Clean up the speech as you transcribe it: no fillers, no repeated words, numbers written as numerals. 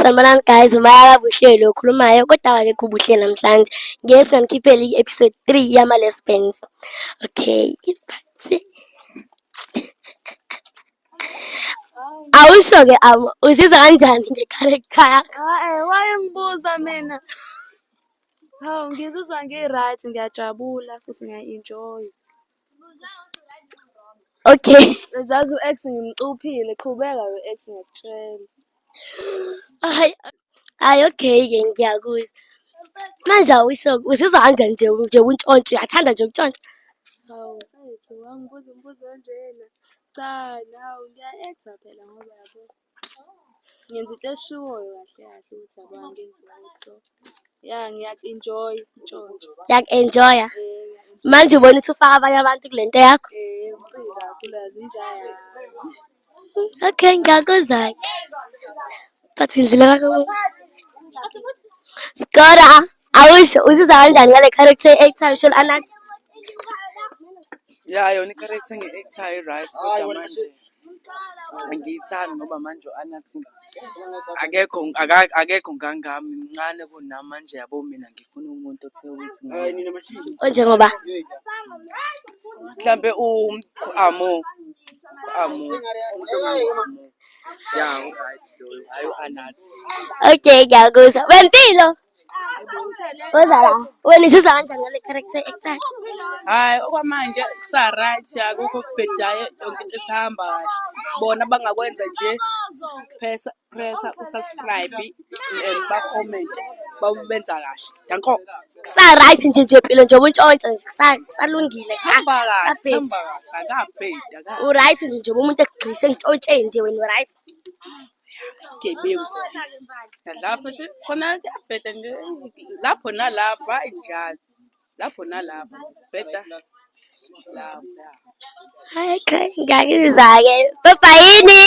Sanibonani guys, uMaya kaBuhle lo okhulumayo kodwa akekho uBuhle namhlanje. Ngeke singanikhipheli i-episode 3 yama-lesbians. Okay. Awusho-ke Amo, uzizwa kanjani nge-character yakho? Hayi, wayengibuza mina. Hawu, ngizizwa ngi-right, ngiyajabula futhi ngiya-enjoy. Okay. Zazi u-ex ngimcuphile, qhubeka we-ex ngiyakutshela. Hayi, hayi okay-ke ngiyakuzwa. Manje awusho uzizwa kanjani nje nje untshontshe uyathanda nje ukutshontsha? Hawu mfethu, wangibuza umbuzo onjena. Cha, nawu ngiya-exa phela ngoba yabo. Ngenza into eshiwoyo kahle kahle ukuthi yabo angenzi right so. Ya ngiyak-enjoy ntshontsho. Uyaku-enjoya? Eh, Manje ubona ukuthi ufaka abanye abantu kule nto yakho? eh, uqile kakhulu yazi inja yami. Okay, ngiyakuzwa-ke. But indlela yakho. Skora, awusho uzizwa kanjani ngale character e-actor usho Anathi? Ya yona i-character engi-act-ayo i-right kodwa manje angiyithandi ngoba manje u-Anathi akekho akekho ngangami mncane kunami manje yabo mina ngifuna umuntu othe ukuthi Onjengoba mhlampe u-Amo u-Amo umuntu ongango-Amo ya u-right loyo hhayi u-Anathi. Okay, ngiyakuzwa. Wempilo. Woza la. Wena uzizwa kanjani ngale character e-actor? Hhayi okwamanje kusa-right akukho okubhedayo yonke into isahamba kahle. Bona bangakwenza nje pressa pressa u-subscribe and ba-comment babe benza kahle. Danko. Kusa right nje nje mpilo nje ubuntshontsha nje kusalungile. Hamba kahle, Kabhedi. hamba kahle, akabhedi, akabhedi. U right nje nje umuntu ekugqishe entshontshe nje wena u right. Isigebengu. Ngadlala futhi khona kuyabheda nje lapho nalapho hhayi njalo. Lapho nalapho bheda lapho. Hayi cha, ngiyakuzwa-ke. Bye-bye yini?